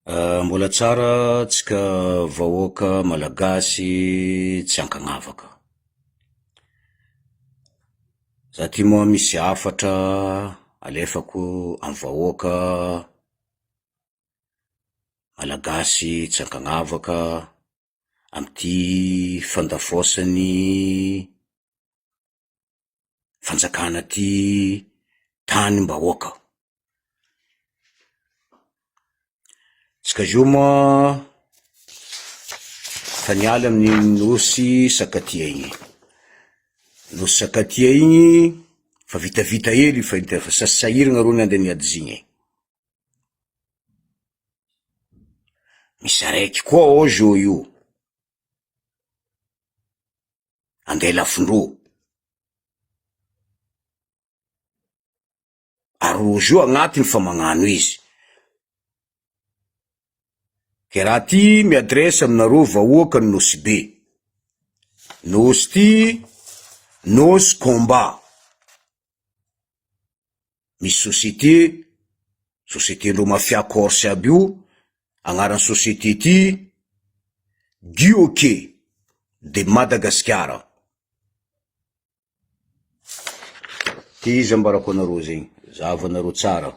Mbola tsara tsika vahoaka Malagasy tsy ankagnavaka. Za ty moa misy hafatra alefako amy vahoaka Malagasy tsy ankagnavaka amty fandafôsany fanjakana ty tanim-bahoaka. Tsika zio moa fa niala amin'iny nosy Sakatia igny, nosy Sakatia igny fa vitavita hely fa hita fa sasahiragna reo nandeha niady izy igny e. Misy araiky koa ao zio io, andeha lafindroa. Ary rozy io agnatiny fa magnano izy. Ke raha ty mi-adresse aminareo vahoaka ny Nosy Be. Nosy ty Nosy combat. Misy société, société ndreo mafia corse aby io, agnaran'ny société ty Guy de Madagasikara. Ty izy ambarako anareo zegny, zahavanareo tsara.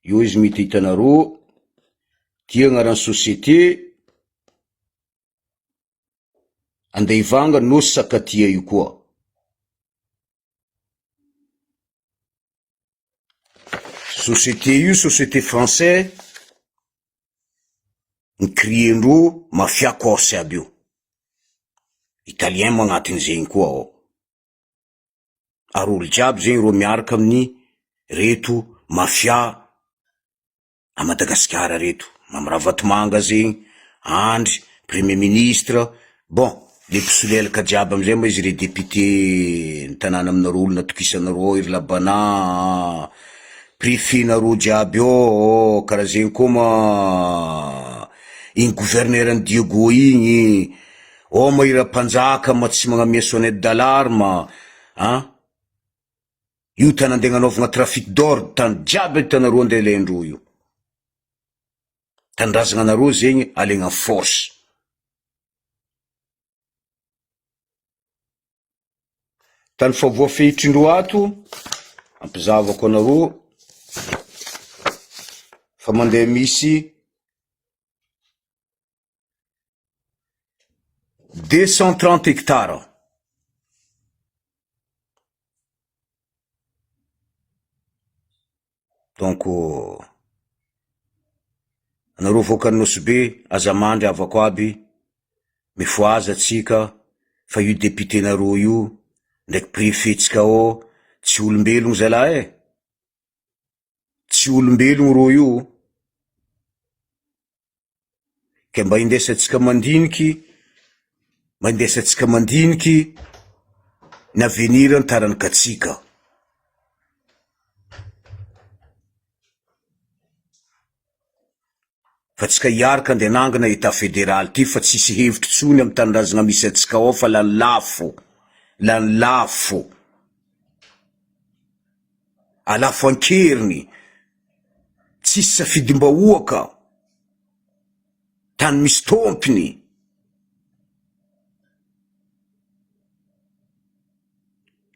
Io izy mety hitanareo, ty agnaran'ny société Andeha hivanga Nosy Sakatia io koa. Société io société français ni-créer-ndreo mafia corse aby io, italien moa agnatin'izegny koa ao, ary olo jiaby zegny reo miaraka amin'ny reto mafia à Madagasikara reto, Mamy Ravatomanga zegny, Andry, premier ministre, bon le mpisolelaka jiaby amizay moa izy re député ny tanàna aminareo olona atokisanareo ao, ery Labana, prefet nareo jiaby ao, karaha zegny koa ma igny gouverneur ny Diego igny, ao ma i Rampanjaka ma tsy magnamia sonnette d'alarme an. Io tany andeha agnanaovagna trafic d'or tany jiaby hitanareo andeha alaindreo io. Tanindrazagna anareo zegny alaigna en force. Tany fa voafehitrindreo ato, ampizavako anareo fa mandeha misy 230 hectares. Donc anareo vahoakan'i Nosy Be aza mandry havako aby, mifohaza tsika fa io député nareo io ndraiky préfet tsika ao tsy olombelogno zalahy e, tsy olombelogno reo io. Ka mba indesantsika mandiniky, mba indesantsika mandiniky ny avenir ny taranakatsika. Fa tsika hiaraka andeha hanangana etat federal ty fa tsisy hevitry tsony am tanindrazagna misy antsika ao fa lany lafo, lany lafo, alafo ankeriny. Tsisy safidim-bahoaka, tany misy tômpiny.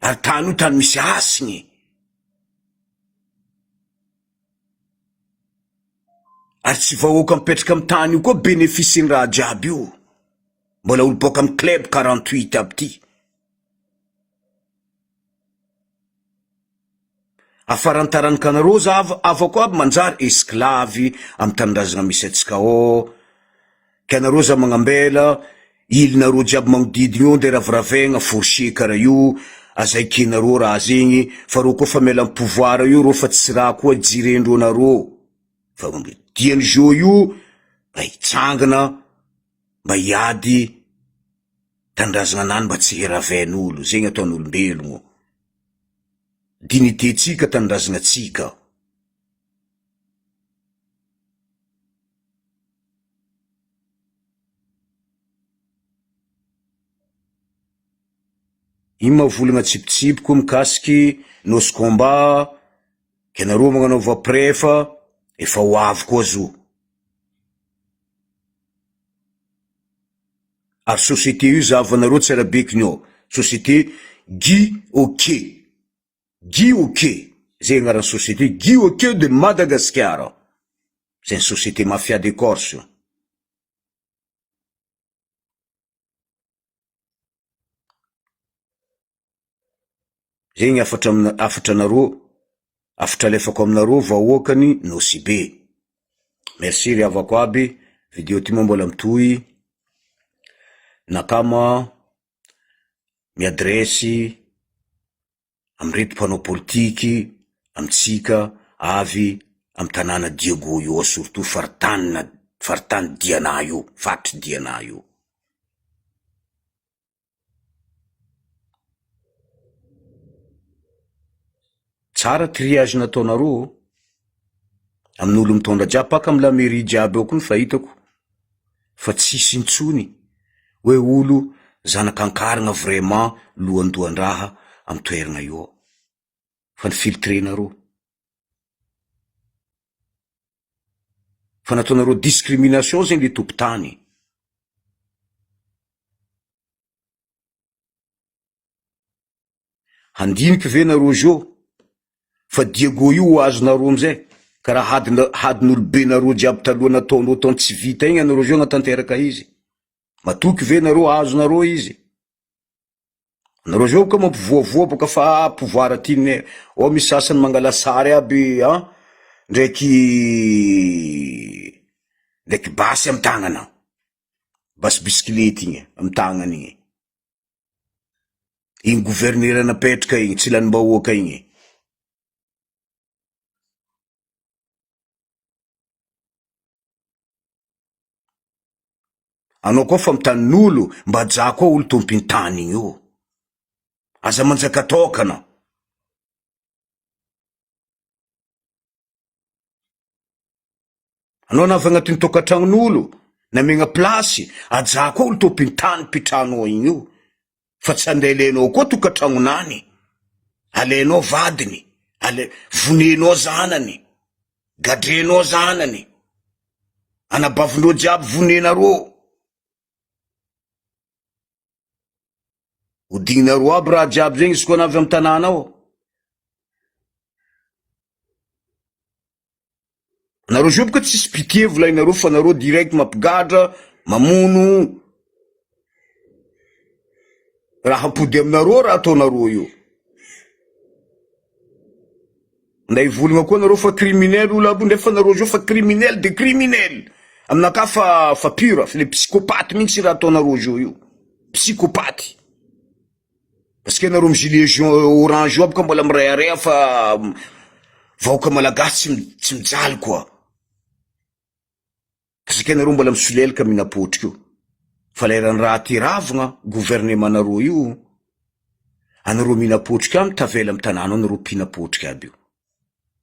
Ary tany io tany misy hasiny. Ary tsy vahoaka mipetraka amin'ny tany io koa benefice-n'ny raha jiaby io. Mbola olo boaka amin'ny club 48 aby ty. Afarantarankanareo za avako aby manjary esclave am tanindrazagna misy antsika ao, ke anareo za magnambela île nareo jiaby magnodidigny eo nde raviravegna fourcher kara io, aza ekenareo raha zegny fa reo koa fa miala am pouvoir io reo fa tsy raha koa jerendreo nareo, fa diany zao io mba hitsangana mba hiady tanindrazagna anany mba tsy hiraven'olo, zegny ataon'olombelogno. Dignité tsika tanindrazagna tsika. Ino ma volagna tsipitsipiko mikasiky Nosy Combat, ke nareo magnanaova pref. Efa ho avy koa zo. Ary société io zahavanareo tsara bekiny ao, société Guy Ok, Guy Ok, zay agnaran'ny société Guy Ok de Madagascar, zay ny société mafia de Corse io. Zay ny hafatra amina hafatra anareo, hafatra alefako aminareo vahoakany Nosy Be. Merci ry havako aby, video ty moa mbola mitohy, nakama miadresy amin'ireto mpanao politiky amintsika avy amin'ny tanàna Diego io ao surtout faritany faritany Diana io, faritry Diana io. Tsara triage nataonareo ô! Amin'olo mitondra jiaby paka am la mairie jiaby ao koa ny fahitako fa tsisy intsony hoe olo zanak'Ankaragna vraiment lohandohandraha am toeragna io ao fa ny filtrenareo fa nataonareo discrimination zegny le tompotany. Handiniky ve nareo zao fa Diego io ho azonareo amizay karaha hadina hadin'olobe nareo jiaby taloha nataonreo tao tsy vita igny anareo zao hagnatanteraka izy matoky ve nareo azonareo izy nareo zao ka mampivoavoa boka fa pouvoir aty ne ao misy sasany mangala sary aby an ndraiky ndraiky basy amy tagnana basy bisikilety igny amy tagnany igny. Igny gouverneur napetraka igny tsy lanim-bahoaka igny. Anao koa fa mitanin'olo mba hajà koa olo tompin-tany igny io. Aza manjaka tokana. Anao na avy agnatin'ny tokantragnon'olo namegna plasy, ajà koa olo tompin-tany mpitrano igny io fa tsy andeha alainao koa tokantragnonany, alainao vadiny, ale- vonenao zanany, gadrenao zanany, anabavindreo jiaby vonenareo. Hodigninareo aby raha jiaby zegny izy koa na avy amy tanàna ao. Nareo zao boka tsisy pitié volainareo fa nareo direct mampigadra, mamono, raha hampody aminareo raha ataonareo io. Nda hivolagna koa nareo fa criminel olo aby io nefa nareo zao fa criminel de criminel, aminakahy fa fa pure, fa le psychopathe mintsy raha ataonareo zao io, psychopathe. Parce que nareo gilet jaune orange io aby ka mbola mirehareha fa vahoaka malagasy tsy tsy mijaly quoi. Parce que nareo mbola misolelaka mihina-potrika io. Fa leran'ny raha ty ravigna gouvernement nareo io, anareo mihina-potrika aby tavela amy tanàna ao nareo mpihina-potrika aby io.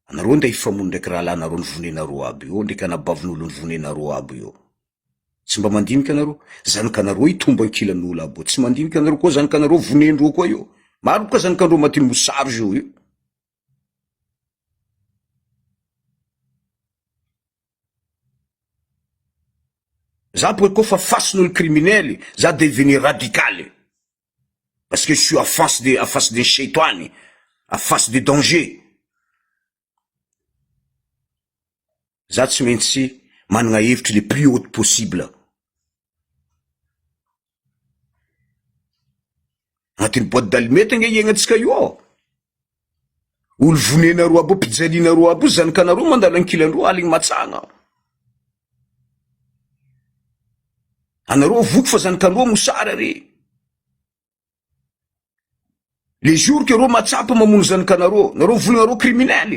Anareo ndeha hifamono ndraiky rahalahinareo nivonenareo aby io, ndraiky anabavin'olo nivonenareo aby io. Tsy mba mandinika anareo, zanakanareo hitombo ankilan'olo aby io, tsy mandinika anareo koa zanakanareo vonendreo koa io, maro boka zanakandreo maty mosary zao io. Za boka koa fa fasin'olo criminel, za devenir radical, parce que je suis à face de à face de sheitoany, à face de danger. Za tsy maintsy managna hevitry le plus haute possible. Agnatin'ny boite d'allumette ange iaignantsika io ao. Olo vonenareo aby io, ampijalianareo aby io, zanakanareo mandalo ankilandreo aligny matsagna. Anareo voky fa zanakanareo mosary are. Le jour que reo mahatsapa mamono zanakanareo, nareo volagnareo criminel,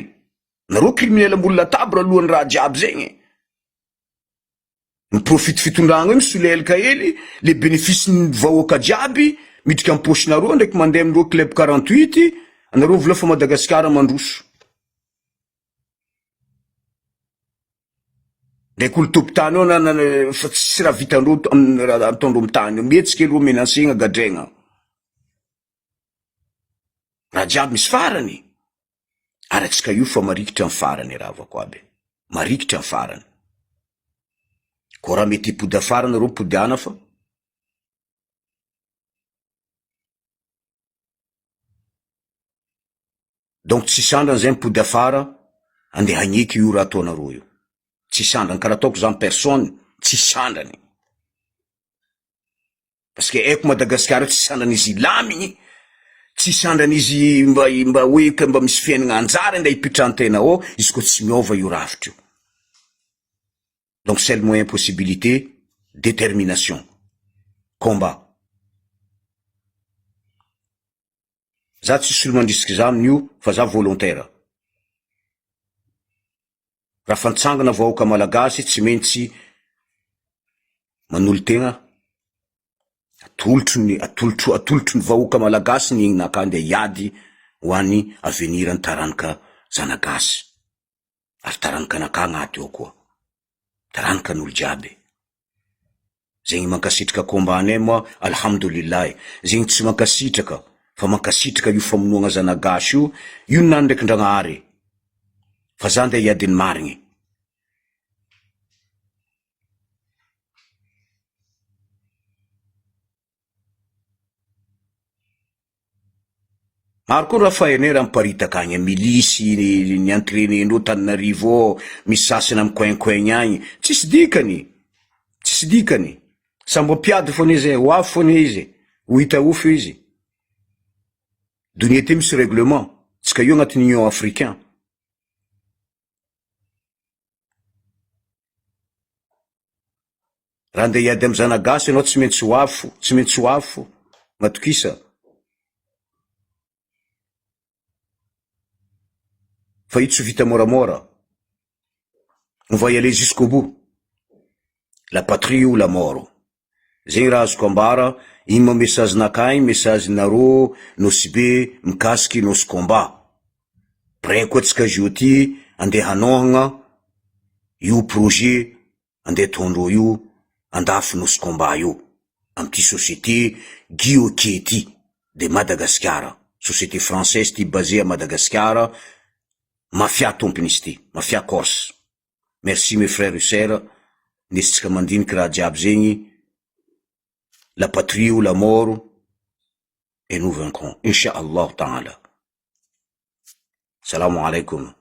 nareo criminel ambony latabra alohan'ny raha jiaby zegny. Mi-profite fitondragna io misolelaka hely, le benefice ny vahoaka jiaby midriky am poche-nareo ndraiky mandeha amindreo club 48, anareo vola fa Madagasikara mandroso. Ndraiky olo tompotany ao na na fa tsisy raha vitandreo am raha ataondreo am tany eo, mihetsika aloha menacegna gadraigna. Raha jiaby misy farany, ary antsika io fa marikitra am farany rahavako aby. Marikitra ny farany. Koa raha mety hipody afara nareo mipodiana fa. Donc tsisy andrany zay mipody afara andeha hagneky io raha ataonareo io. Tsisy andrany karaha ataoko za en personne tsisy andrany. Parce que haiko Madagascar io tsisy andrany izy hilamigny, tsisy andrany izy mba mba hoe ka mba misy fiainagna anjara nda hipitrahantena ao izy koa tsy miova io rafitra io. Donc seul moyen possibilité, détermination, combat. Za tsisy olo mandrisika za amin'io fa za volontaire. Raha fa nitsangana vahoaka malagasy tsy maintsy manolo-tegna, atolotro ny atolotro atolotro ny vahoaka malagasy ny aignaka ndeha hiady ho an'ny avenir ny taranaka zanagasy ary taranaka anakahy agnaty ao koa, taranaka an'olo jiaby. Zegny mankasitraka combat anay moa Alhamdoulillahi, zegny tsy mankasitraka fa mankasitraka io famonoagna zanagasy io, io ny nany ndraiky ndragnahary fa za ndeha hiady ny marigny. Maro koa raha fahainay raha miparitaka agny, milisy ny entrainer-ndreo Antananarivo ao, misy sasany amy coin coin agny, tsisy dikany, tsisy dikany, sambo mpiady foana izy e, ho avy foana izy, ho hita eo fo izy, donia ty misy règlement, tsika io agnatin'ny union africain. Raha andeha hiady amin'ny zanagasy ianao tsy maintsy ho avy fo, tsy maintsy ho avy fo, matokisa. Fa io tsy vita moramora. On va y aller jusqu'au bout. La patrie ou la mort. Zegny raha azoko ambara, igny ma message nakah igny message nareo Nosy Be mikasiky Nosy Combat. Prêt koa tsika zio ty andeha hanohagna io projet andeha ataondreo io andafy Nosy Combat io amty société Guy Ok ty de Madagasikara, société française ty basé à Madagasikara, mafia tompony izy ty, mafia corse. Merci mes frères et sœurs, ndesitsika mandiniky raha jiaby zegny, la patrie ou la mort et nous vaincrons, Inch'Allah ta'ala. Salamo alaikum.